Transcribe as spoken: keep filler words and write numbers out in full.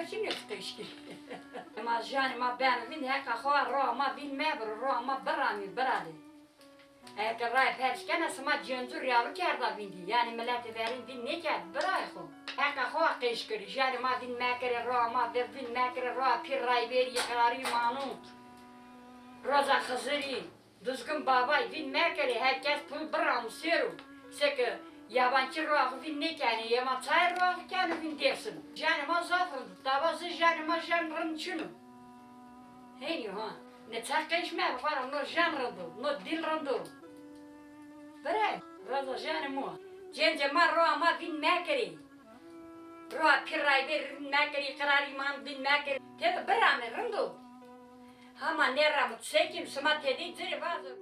Çi nêfitişkî? Ma janê ma beno vînd, heqa xo roa ma vînd mebiro, roa ma biramî, biralê. Eke ray perç kena, sima cêncu rîyalu kerda vîndî. Yanî miletê verîn vînd nêkerd, birayê xo. Heqa xo qeş kerî, janê ma vînd mekerê, roa ma vînd mekerê, roa pîr Rayberî qirarî manu. Roza Xizirî. Duzgin babay vîn mekerê, her kes pul biramo sêro. Seke yabancî roa xo vîn nêkenê, yê ma çayê roa xo keno vîn Dêrsim. Janê ma zaf rind o. Taba zi janê ma jen rind çin o. Henî ha. Ne ça qeş mebo, vana no jen rind o, no dîl rind o. Bire, roza janê mo. Cêncê ma roa ma vîn mekerê. Roa pîr Rayberî vîn mekerê, qirarî manu vîn mekerê. Tede birame rind o. Hama nêramo, sekîm sima tedê ci rê vazo.